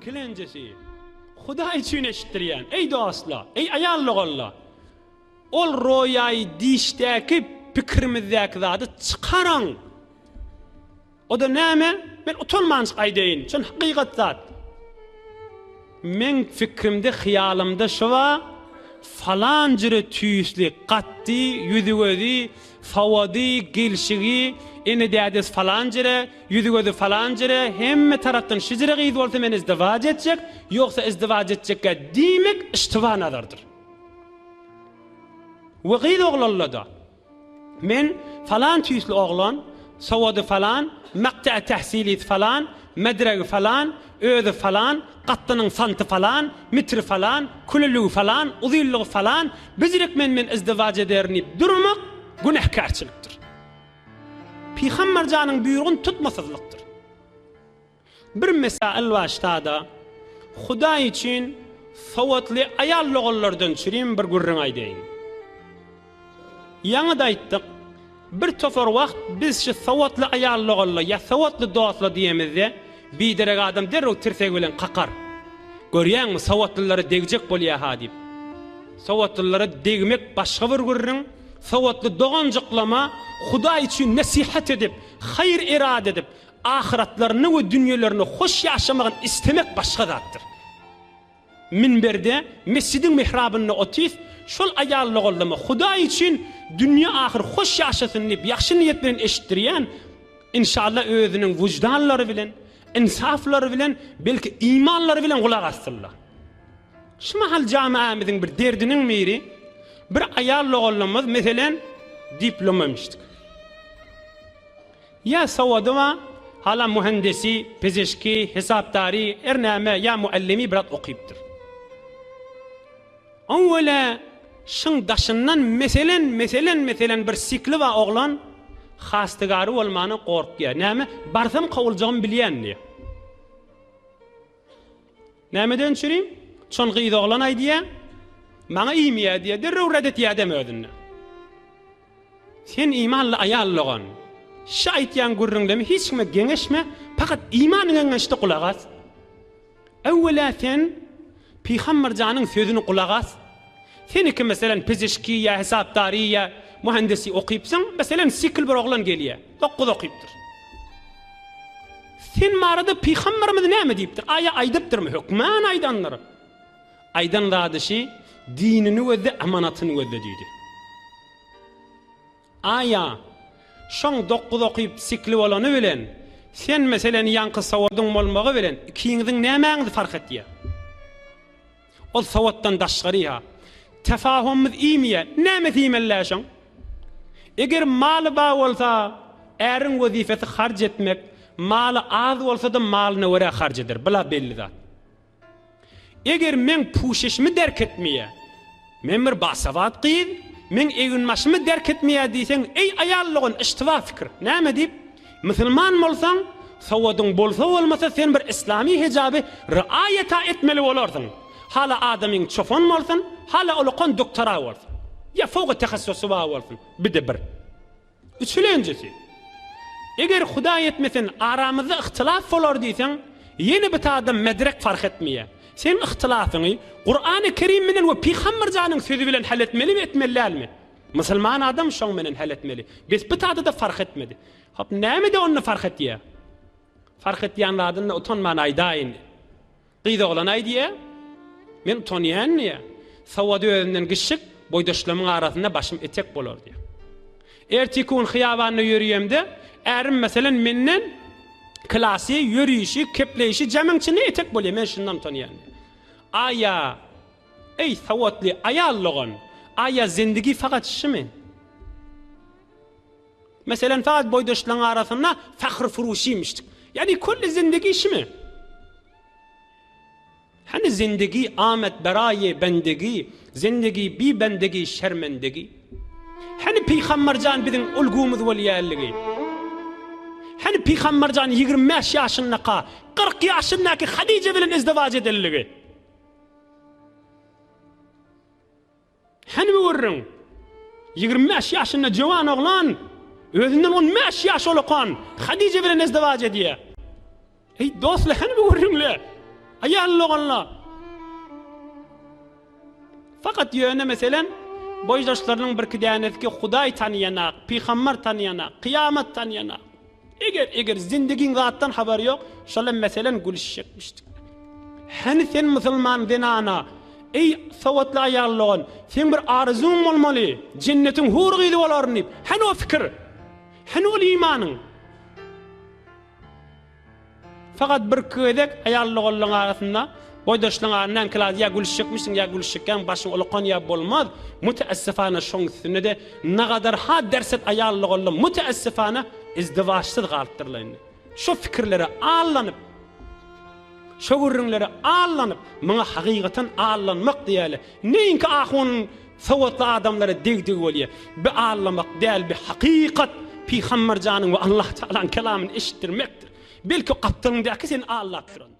Ikilenjisi, Hudaý üçin eşitdirýän, eý dostlar, eý aýal doganlar, ol roýaýy dişdäki pikirimizdäki zady çykaryň. O-da näme? Men utanmanjyk aýdaýyn, çyn hakykat zat. Meň fikrimde, hyýalymda şu bar, falan jüre tüýsli, katdy, ýüzi-gözi, sowady, gelşigi, ene-dädesi falan jüre, Ýüzi-gözi falan jire, hemme tarapdan şijire gyz bolsa men izdiwaç etjek, ýogsa izdiwaç etjekgä diýmek iştiba nazardyr. We gyz oglanlada men falan tüýsli oglan, sowady falan, makta'i tähsilisi falan, medregi falan, özi falan, katdynyň santy falan, mitri falan, küleligi falan, uzynlygy falan, bijirek men men izdiwaç ederin diýip durmak günähkärçilikdir. Pygamber janyň buýrugyny tutmasyzlykdyr. Bir mesail başda-da, Hudaý üçin sowatly aýal doganlardan çürim bir gürrüň aýdaýyn. Ýaňy-da aýtdyk, bir topar wagt biz şu sowatly aýal doganlar ýa sowatly dostlar diýemizde, biderek adam derrew tirsegi bilen kakar. Görýäňmi, sowatlylara degjek bolýa-ha diýip. Sowatlylara degmek başga bir gürrüň, Sowatly doganjyklama Hudaý üçin nesihat edip, haýyr erada edip, ahyratlaryny we dünýelerini hoş ýaşamagyny istemek başga zatdyr. Minberde, mesjidiň mihrabynda otys, şol aýal doganlama Hudaý üçin dünýe-ahyr hoş ýaşasyn diýip ýagşy niýet bilen eşitdirýän, inşallah özüniň wyždanlary bilen, ynsaflary bilen, belki imanlary bilen gulak assynlar. Şu mahal jamiämiziň bir derdiniň biri, bir aýal doganlarymyz, meselem, diplom emişdik. Ýa sowady bar, hala muhendesi, pezeşki, hesapdary, her näme, ýa muallimi biraz okypdyr. Öwwela şyň daşyndan meselen, meselen, meselen bir sikli bar oglan, hastigary bolmana gorkýar. Näme, barsam kowuljagymy bilýän diýýär. Nämeden çürim? Şon gyz oglan aýdýa, Maňa iýmeýä diýýä, derrew ret etýädem özünde. Sen imanly aýal dogan. Şu aýtýan gürrüňlemi hiç kime geňeşme, pakat imanyň geňeşde gulak as. Öwwela sen Pygamber janyň sözüni gulak as. Sen iki meselem pizişki ýa hesapdary ýa muhendesi okypsyň, meselem sikl bir oglan gelýä, dokguz okypdyr. Sen barada pygamberimiz näme diýipdir? Aýa aýdypdyrmy? Hökman aýdandyr. Aýdan zady şi, dinini gözle, amanatyny gözle diýdi. Aýa, şoň dokguz okyp sikli bolany bilen, sen meselen ýaňky sowadyň bolmagy bilen ikiňiziň nämäňiz fark etýär? Ol sowatdan daşgary-ha. Tefahumymyz iýmeýär. Näme iýmeli-dä şoň? Eger maly bar bolsa, äriň wezipesi harç etmek, maly az bolsa-da malyna görä harç eder. Bula belli zat. Eger meň puşeşimi derk etmeýär, men bir basawat gyz, meň eginbaşymy derk etmeýär diýseň, eý aýal dogan, iştiba fikir. Näme diýip? Musulman bolsaň, sowadyň bolsa-bolmasa sen bir islami hijaby riaýata etmeli bolarsyň. Hala adamyň çopan bolsun, hala ulakan doktora bolsun. Ýa fowga tehassusy bar bolsun. Bir-de bir. Üçülenjisi, eger Hudaý etmesin aramyzda yhtylaf bolar diýseň, ýene bir adam medrek fark etmeýär. Sen yhtylafyňy Kurany Kerim bilen we Pygamber janyň sözi bilen hal etmelimi, etmeli dälmi? Musulman adam şoň menen hal etmeli. Bes bu tada-da fark etmedi. Hop nämede onda fark etýär? Fark etýän zadyny utanman aýdaýyn. Gyz oglan aýdýar, Men utanýan diýýär. Sowady özümden gişik, boýdaşlarymyň arasynda başym etek bolar diýýär. Erteki gün hyýabanda ýörüýemde, ärim meselen menden klasy, ýörüşi, kepleýşi jamiň içinde etek bolýar, men şundan utanýan diýýär. Aýa, eý sowatly aýal dogan, aýa zendigi fakat şymy? Meselen fakat boýdaşlaryň arasynda fahr furuşymişdik. Ýagny külli zindigi şymy? Hany zindigi amet beraýe bendegi, zindigi bi bendegi şermendegi? Hany Pygamberjan biziň ulgumyz bolýanlygy? Hany Pygamberjan 25 ýaşyndaka 40 ýaşyndaky Hadije bilen izdiwaç edenligi? Hany bu gürrüň? 25 ýaşynda jöwan oglan özünden 15 ýaş ulakan Hadije bilen izdiwaç edýär. Eý dostlar, hany bu gürrüňler? Aýal doganlar! Fakat ýöne meselen, boýdaşlarynyň birki dänesiki Hudaý tanyýanak, pygambar tanyýanak, kyýamat tanyýanak. Eger, eger zindigiň zatdan habary ýok, şolam meselen gülüşjekmişdik. Hany sen musulman zenana, eý sowatly aýal dogan, seň bir arzuwyň bolmaly, jennetiň hur gyzy bolaryn diýip, hany o pikir? Hany ol imanyň? Fakat birki gezek aýal doganlaryň arasynda, boýdaşlaryň arasynda äňkilaz ýa gülüşjekmişsiň, ýa gülüşjekkäň başyň ulakan ýa bolmaz. Müteessifana şoň üstünde-de nagadar ha derset aýal doganlar müteessifana izdiwaçsyz galypdyrlar indi. Şo pikirlere allanyp, şo gürrüňlere allanyp, muňa hakykatan allanmak diýýärler. Neýinki ahunyň Sowatly adamlara degdigi bolýa. Bi allamak däl bi hakykat Pygamberjanyň we Allah Tagalaň kelamyny eşitdirmekdir. Belki gapdalyňdaky seni allap durandyr.